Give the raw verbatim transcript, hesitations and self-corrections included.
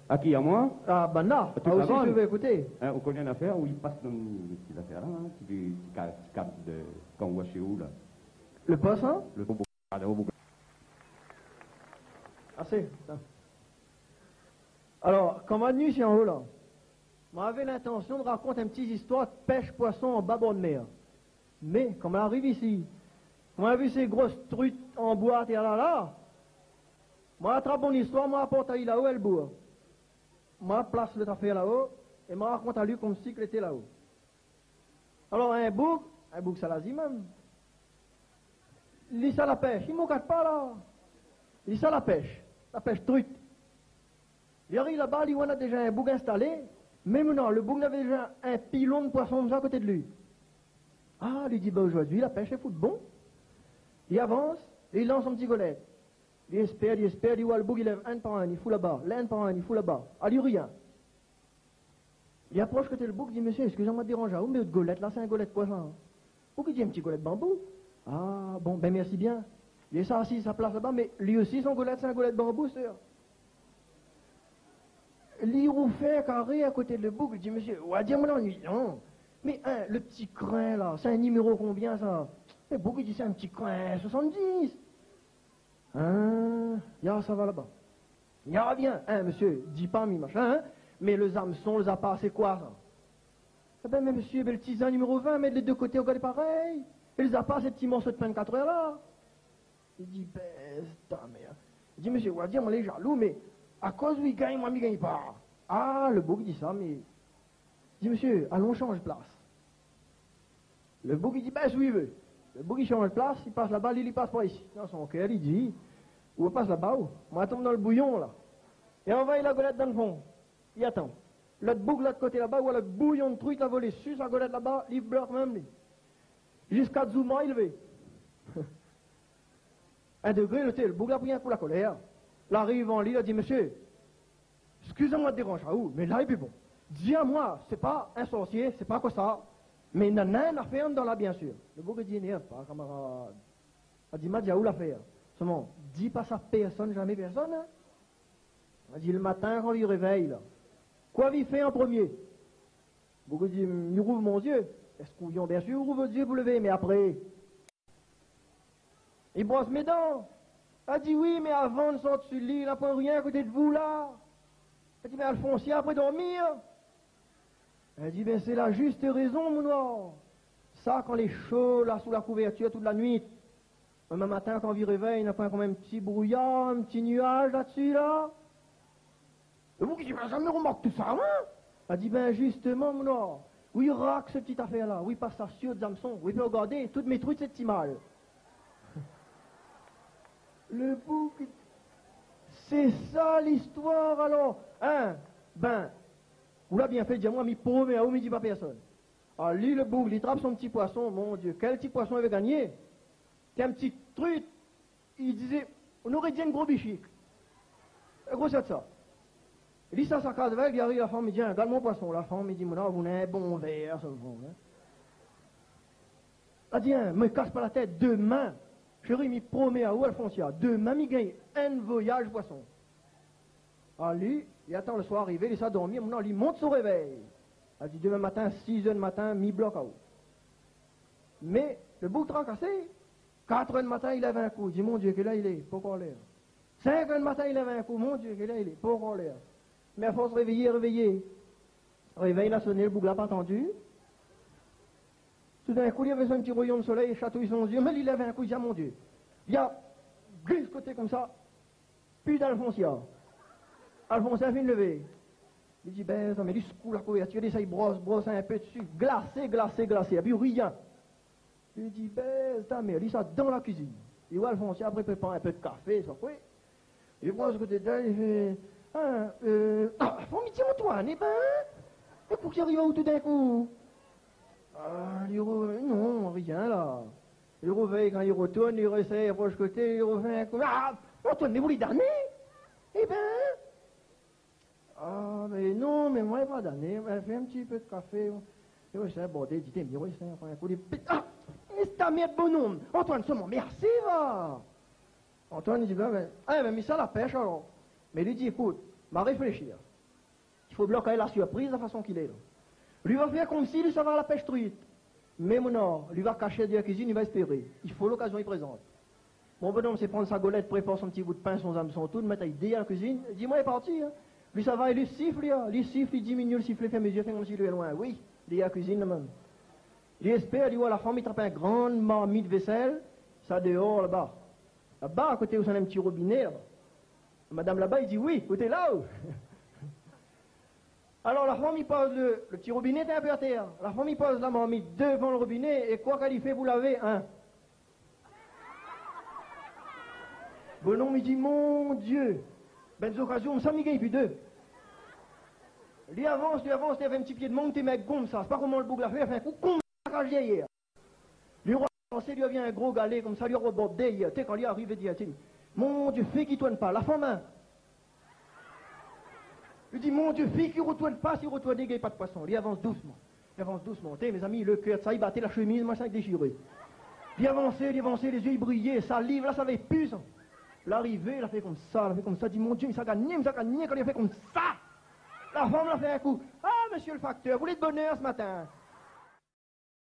A ki, amoin ? A, banna. Tout la bann. Aou osi, si ou vé ékouté. In, ou koné in afèr ou i pas dan ti zafèr la, in, ti, ti ka-, ti kab de, kan ou ashé ou la. Le pos, in ? Le bobo. Asé. Alor, kan moin la vni isi anlèr la, moin lavé lintansion rakont in ti zistoir pèsh poison anba bor d'mèr. Mé, kan moin la ariv isi, moin la vi sé gro truit an boi atèr la la, moin la trap mon zistoir, moin la port ali laô, Èlbour. Moin la plas lot afèr laô, é moin la rakont ali konmsi ke lété laô. Alor, in boug, in boug Salazie mèm, li sa la pèsh, li mokat pa la. Li sa la pèsh, la pèsh truit. Li ariv laba, li oi na déza in boug instalé, mé mintnan, le boug navé déza in pilon poison konmsa akoté de li. A, li di, bin, zordi, la pèsh lé fout bon. Li avans, li lans son ti golèt. Li éspèr, li éspèr, li oi le boug i lèv inn par inn, i fout laba, inn par inn, i fout laba. A, li rien. Li aprosh koté le boug, li di, « Mésyé, éskiz amoin déranz aou, mé out golèt la, sé in golèt koi sa ? » Boug i di, « In ti golèt banbou. » « A bon, bin mèrsi bien. » Li sa asiz sa plas laba, mé li osi son golèt, sé in golèt banbou, sèr. Li roufé karé akoté le boug, li di, « Mésyé, ou va dir moin lé annuiyan. Mé, in, le ti krin la, sé in niméro konbien sa ? » Mé boug i di, « Sé in ti krin soisann-dis. » In, ya, sa va laba. Ya, bien, in, mésyé, di pa mi, mashin, in, mé le zamson, le zapa, sé koi sa ? Ébin, mé mésyé, bin, le ti zin niméro vin, mèt lé dé koté, ou gard parèy. É le zapa, sé ti morso de pin de katrèr la. Li di, « Bin, ta mèr. » Li di, « Mésyé, ou va dir moin lé zalou, mé akoz ou i gingn, moin mi gingn pa ? » A, le boug i di sa, mé, li di, « Mésyé, alon shanz plas. » Le boug i di, « Bin, si ou i vé. » Le boug i shanz plas, i pas laba, li, li pas par isi. Dan son kèr, li di, « Ou pas laba, ou ? Moin la tonm dan le bouyon la. » É anvoy la golèt dan le fon. Li atann. Lot boug, lot koté laba, ou oi le bouyon de truit la volé si sa golèt laba, li blok mèm li. Ziska zouma, li lvé. In dégré, le té, le boug la pri in kou la kolèr. La ariv an li, la di, « Mésyé, éskiz amoin déranz aou, mé la lé pi bon. Di amoin, sé pa in sorsié, sé pa koi sa, mé nana in afèr andan la, biensir. » Le boug i di, « Énèrv pa, kamarad. » La di, « Ma di aou lafèr. Solman, di pa sa pèrsonn, zamé pèrsonn, in. » La di, « Le matin, kan ou i révèy la, koi ou i fé an promié ? » Boug i di, « Mi rouv mon zié. » Èske ou i, biensir, ou rouv out zié pou lévé, mé apré ? « Mi bros mé dan. » La di, « Oui, mé avan de sort si le li, la poin rien koté de vou la. » La di, « Mé Alfonsia apré dormir ? » La di, « Bin, sé la zis rézon, mon noir. Sa, kan lé sho la, sou la kouvèrtir tout la nuit, domin matin, kan ou i révèy, na poin konm in ti brouyar, in ti nuaz la dsi la ? » Le boug i di, « Mé zamé romark tousa, moin. » La di, « Bin, zistoman, mon noir, ou i rak se ti afèr la, ou i pas sa si out zamson, ou i pé rogardé, tout mé truit sé ti mal. » Le boug i di, « Sé sa listoir alor, in ? Bin, ou la bien fé dir amoin, mi promé aou, mi di pa pèrsonn. » A li, le boug, li trap son ti poison, mon Dié, kèl ti poison li lavé gingné ? Té in ti truit, i dizé, ou noré di in gro bishik. Grosèr de sa. Li sa sa kaz avèk, li ariv, la fanm i di, « In, gard mon poison. » La fanm i di, « Mon noir, ou néna in bon vèr, sa, ou, in. » La di, « In, mé kas pa la tèt, domin, shéri, mi promé aou, Alfonsia, domin mi gingn in voyaz poison. » A li, li atann le soir arivé, li sa dormi, mon noir, li mont son révèy. La di, « Domin matin, sizèr matin, mi blok aou. » Mé le boug trakasé, katrèr matin, li lèv in kou, li di, « Mon Dié, kèl èr i lé ? Pankor lèr. » Sinkèr matin, li lèv in kou, « Mon Dié, kèl èr i lé ? Pankor lèr. » Mé a fors révèy, révèy, révèy la soné, le boug la pa tandi. Toudinkou, li lavé son ti réyon de solèy, i shatouy son zié, mé li lèv in kou, li di, « A, mon Dié. » Li la glis koté konmsa, pi d'Alfonsia. Alfonsia fine lévé. Li di, « Bin, sa, mé li skou la kouvèrtir, li sa i bros, bros in pé dsi. Glasé, glasé, glasé. Pi rien. » Li di, « Bin, ta mèr. » Li sa dan la kuizine. Li oi Alfonsia apré prépar in pé de kafé, sa, oui. Li pran se koté d'èl, li fé, « In, eu, a, fanm i di, Antoine, ébin, é kosa ki ariv aou toudinkou ? » A, li ro-, non, rien la. Li rovèy, kan li rotourn, li résèy, aprosh koté, li rofé in kou. « A, Antoine, mé ou lé dané ? Ébin ? » « A, mé non, mé moin, pa dané, moin la fé in ti pé de kafé. » É oui, sé in bordèl, di, té, mé oui, sé in kou, li pé-, a, mé ta mèr, bonom. Antoine, solman, mèrsi, va. Antoine, li di, « Bin, bin, a, bin, mi sa la pèsh, alor. » Mé li di, « Ékout, ma réfléshi. Fo blok ali la sirpriz, la fason ki lé la. Li va fé konmsi li sava a la pèsh truit. Mé mon or, li va kashé dèrièr kuizine, li va éspéré. I fo lokazion i prézant. Bon, bonom, sé pran sa golèt, prépar son ti bout pin, son zamson, tout, mèt ali dèrièr la kuizine. Di, mwin lé parti, in. Li sava, li sif, li, in. Li sif, li diminié, li sif, li fé mézir, fé konmsi li lé loin. Oui, dèrièr la kuizine, la mèm. Li éspèr, li oi la fanm i trap in gran marmit vésèl, sa déor laba. Laba, akoté ousa néna in ti robiné laba. Madam laba, li di, oui, ou té la ou ? Alor, la fanm i poz le, le ti robiné té in pé atèr. La fanm i poz la marmit dovan le robiné, é koi k'ali fé pou lavé, in ? Bonom i di, mon Dié, bann zokazion, sa mi gingn pi dé. Li avans, li avans, li avans, in ti pié d'mang té mèg konmsa, sé pa koman le boug la fé, la fé in kou konmsa, kaz dèrièr. Li roi avansé, li vien in gro galé konmsa, li roi bord dèrièr, té, kan li arivé, li di, mon Dié, fé ki tourn pa, la fanm, in. Li di, mon Dié, fé ki rotourn pa, si rotourné, gingn pa de poison. Li avans dousman. Li avans dousman. Té, mézami, le kèr sa i baté, la shemiz, machin, déshiré. Li avansé, li avansé, lé zié i briyé, saliv, la, sa lavé pi, sa. Larivé, la fé konmsa, la fé konmsa, di, mon Dié, mi sa gagné, mi sa gagné, kan li la fé konmsa. La fanm la fé in kou. Ah, monsieur le facteur, vous êtes de bonne heure ce matin.